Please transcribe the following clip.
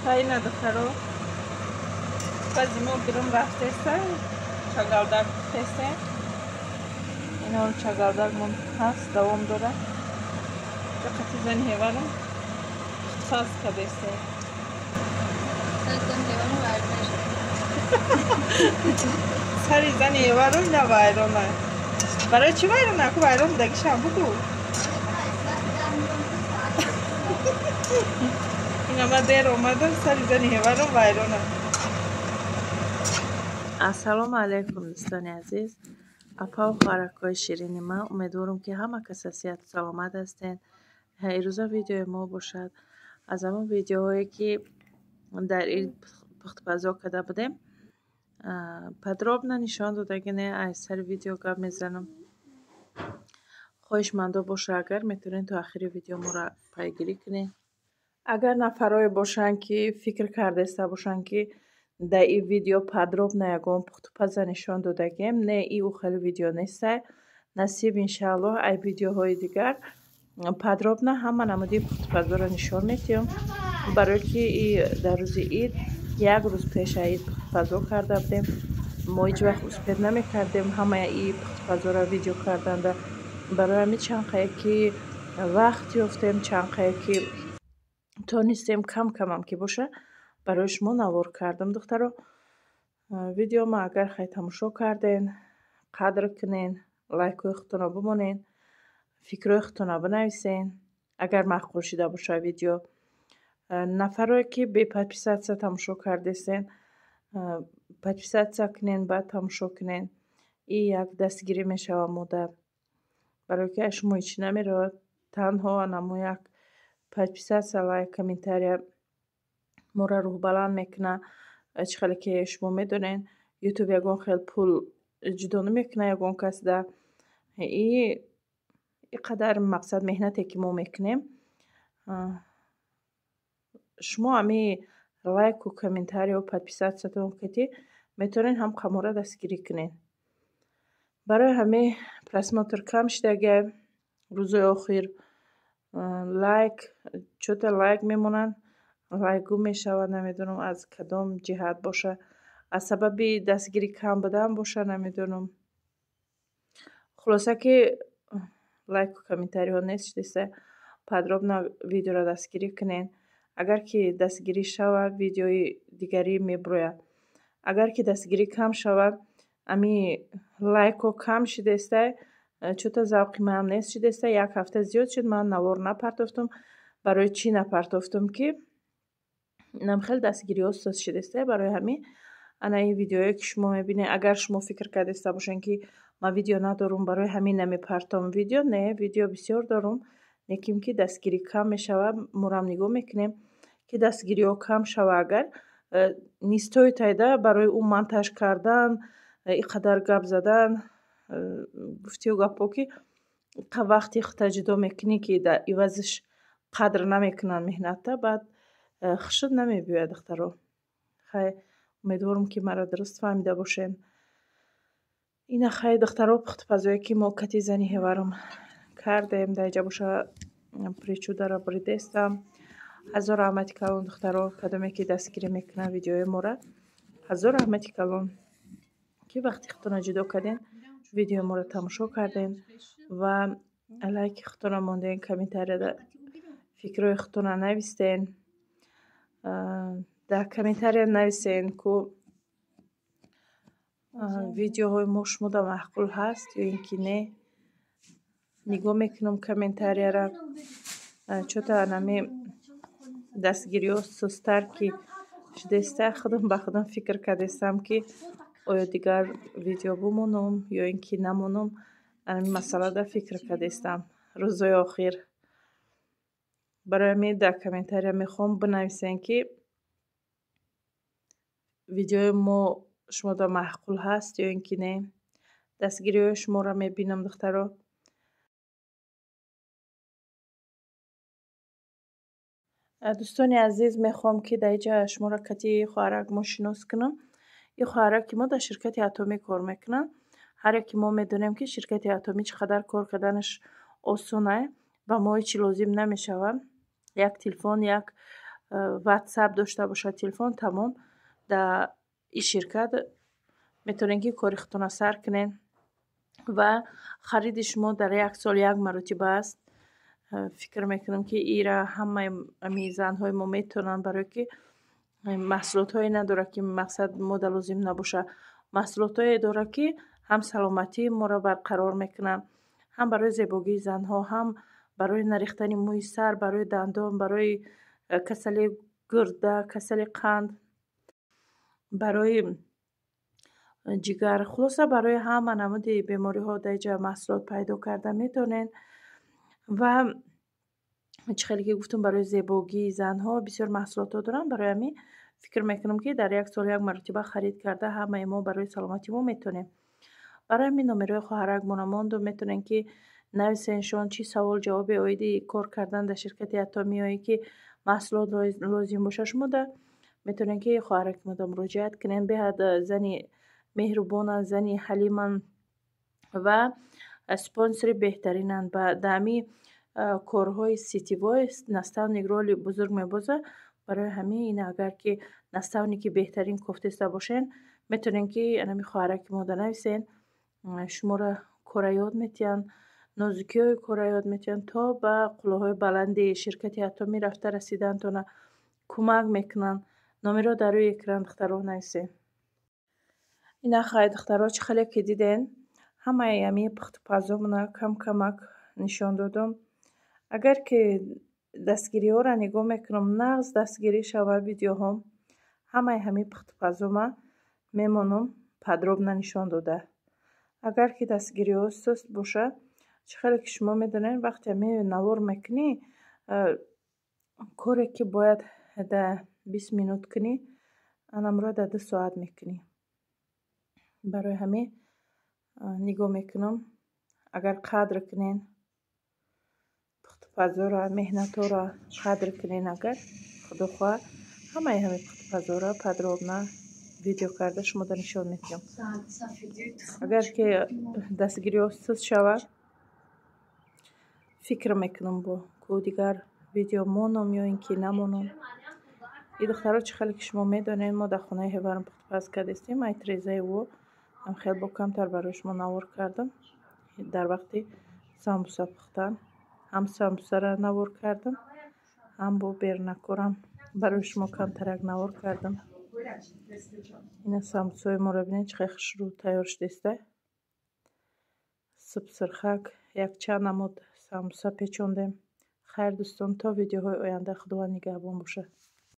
Хайна духтаро, пази мо гирум рафтеста, чагалдак пухтесте. Инаро чагалдакмон ҳаст, давом дора. Чақати зани ҳеварам пухтпаз кадесте. Сари зани ҳеварам ина вайрона. Барои чӣ вайрона? Ку вайрон будагишам бугу. Ина дер омадам, сари зани ҳеварам вайрона. Ассалому алайкум, дӯстони азиз, апаву хоҳаракҳои ширини ман. Умедворам, ки ҳама кас сиҳату саломат ҳастед. Ирӯза видеои мо бошад аз ҳамон видеоҳое, ки дар ид пухтупазо карда будем. Подробно нишон додагине, аз сари видео гап мезанам. Хоҳишмандо боша, агар метавонед, то ахири видео моро пайгирӣ кунед. Агар нафарое бошанд, ки фикр кардаиста бошанд, ки дар ин видео подробно ягон пухтупаза нишон додагем, не, и ӯ хеле видео нестай. Насиб, иншааллоҳ, ай видеоҳои дигар подробно ҳама намуди пухтупазоро нишон медиҳам, барое ки и дар рӯзи ид, як рӯз пеша ид пухтупазо карда будем. Мо ҳеҷ вақт успеть намекардем ҳамаи и пухтупазоро видео карданда. Барои ҳамин чанд қае ки вақт ёфтем, чанд қае ки тонистем, кам камам ки боша, барои шумо навор кардам. Духтаро, видеома агар хай тамошо карден, қадр кунен, лайкҳои худтонро бимонен, фикрҳои худтонро бинависен, агар маъқул шида боша видео. Нафарое ки бе подписаться тамошо кардесен, подписаться кунен, баъд тамошо кунен. И як дастгирӣ мешава мода, барое ки аз шумо ҳеҷ намеравад, танҳо анамо як подписаться, лайк, комментария моро рӯҳбаланд мекунад. Чӣ хеле ки шумо медонед, Ютуб ягон хел пул ҷудо намекунад ягон касда. И қадар мақсад меҳнате ки мо мекунем, шумо ҳами лайку, комментарию подписаться тон кати метавонед ҳам қамора дастгирӣ кунед. Барои ҳамин просмотр кам шидагай рӯзои охир, лайк чӯта лайк мемонанд, лайк гум мешавад. Намедонам, аз кадом ҷиҳат боша, аз сабаби дастгирӣ кам будан боша, намедонам. Хулоса ки лайку комментариҳо нест шудеста. Подробно видеоро дастгирӣ кунед. Агар ки дастгирӣ шавад, видеои дигарӣ мебурояд. Агар ки дастгирӣ кам шавад, ами лайкҳо кам шудеста, чӯта завқи манам нест шудеста. Як ҳафта зиёд шуд, ман навор напартофтум. Барои чӣ напартофтум? Ки нам хеле дастгириҳо соз шудеста. Барои ҳамин ана ин видеое ки шумо мебинед, агар шумо фикр кардаиста бошед, ки ман видео надорум, барои ҳамин намепартом видео, не, видео бисёр дорум, лекин ки дастгирӣ кам мешавад, морам нигоҳ мекунем, ки дастгириҳо кам шава. Агар не стоит айда барои ӯ монтаж кардан, ин қадар гап задан, гуфтию гапҳо, ки қа вақти худта ҷудо мекунӣ, ки дар ивазиш қадр намекунанд меҳната, баъд хушуд намебиёяд. Духтаро, хай, умедворам, ки маро дуруст фаҳмида бошед. Ина хай, духтаро, пухтупазое ки мо кати зани ҳеварам кардем, дар инҷа боша причуда ро буридестам. Ҳазор раҳмати калон, духтаро, кадоме ки дастгирӣ мекунанд видеои моро. Ҳазор раҳмати калон, ки вақти худтонро ҷудо кардем, видеои моро тамошо кардем ва лайки худтонро мондем, комментарияда фикрҳои худтонро навистен. Дар комментария нависен, ку видеоҳои мо шумода маъқул ҳаст ё ин ки не. Нигоҳ мекунам комментарияра. Чӯта анами дастгириҳо сустар ки шудеста, худам ба худам фикр кардестам, ки оё дигар видео бимонам ё ин ки намонам. Анами масъалада фикр кардестам рӯзои охир. Барои ҳамин дар комментария мехоҳам бинависем, ки видеои мо шумода маъқул ҳаст ё ин ки не. Дастгириҳои шуморо мебинам, духтаро. Дӯстони азиз, мехоҳам, ки дар инҷа шуморо кати хоҳарак мо шинос кунам. Ин хоҳараки мо дар ширкати Атомӣ кор мекунанд. Ҳар яке мо медонем, ки ширкати Атомӣ чӣ қадар кор карданаш осонае, ба мо ҳеҷ лозим намешавад. Як телефон, як WhatsApp дошта бошад телефон, тамом, дар ин ширкат метавонед, ки кори худтонро сар кунед ва хариди шумо дар як сол як маротиба аст. Фикр мекунам, ки ира ҳамаи ами занҳои мо метавонанд, барое ки маҳсулотҳое надорад, ки мақсад мода лозим набошад. Маҳсулотҳое дорад, ки ҳам саломатии моро барқарор мекунад, ҳам барои зебогии занҳо, ҳам барои нарехтани мӯи сар, барои дандон, барои касалии гурда, касали қанд, барои ҷигар, хулоса, барои ҳама намуди бемориҳо дар инҷа маҳсулот пайдо карда метавонед. Ва чӣ хеле ки гуфтум, барои зебогии занҳо бисёр маҳсулотҳо доранд. Барои ҳамин фикр мекунам, ки дар як сол як маротиба харид карда, ҳамаи мо барои саломатии мо метавонем. Барои ҳамин номерои хоҳаракмона мондум, метавонем, ки нависеншон, чӣ савол ҷавобе оиди кор кардан дар ширкати Атоми ё ки маҳсулот лозим бошад шумода, метавонем, ки хоҳараки мода муроҷиат кунем. Беҳад зани меҳрубонанд, зани ҳалиманд ва спонсори беҳтаринанд. Ба дар ҳамин корҳои сетевой наставник роли бузург мебозад. Барои ҳамин ин агар ки наставники беҳтарин кофтеста бошен, метавонем, ки анами хоҳараки мода нависен, шуморо кора ёд метиҳанд, нозукиҳои кора ёд метиҳанд, то ба қуллаҳои баланди ширкати Атомӣ рафта расидантона кӯмак мекунанд. Номеро дар рӯи экран, духтаро, нависен. Ина хай, духтаро, чӣ хеле ки диден, ҳамаи ҳамин пухтупазомона кам камак нишон додум. Агар ки дастгириҳоро нигоҳ мекунам, нағз дастгирӣ шавад видеоҳом, ҳамаи ҳамин пухтупазома мемонам подробно нишон дода. Агар ки дастгириҳо суст бошад, чӣ хеле ки шумо медонед, вақте ҳамин навор мекунӣ, коре ки бояд дар 20 минут кунӣ, анамро дар 2 соат мекунӣ. Барои ҳамин нигоҳ мекунам, агар қадр кунен пухтупазоро, меҳнатҳоро қадр кунен, агар худо хоҳад, ҳамаи ҳамин пухтупазоро подробно видео карда шумода нишон медиҳам. Агар ки дастгириҳо суст шавад, фикр мекунам, бо ку дигар видео монам ё ин ки намонам. И духтаро, чӣ хеле ки шумо медонед, мо дар хонаи ҳеварам пухтупаз кардастем. Ай трезаи ӯ ам хел бо камтар барои шумо навор кардам. Дар вақти самбуса пухтан ҳам самбусаро навор кардам, ҳам бо бернакорам барои шумо камтарак навор кардам. Ина самбусаҳои моро бинед, чӣ хел хушрӯ тайёр шудеста, субсирхак. Якчанд намуд самбуса печондем. Хайр, дӯстон, то видеоҳои оянда, Худованд нигаҳбон бошад.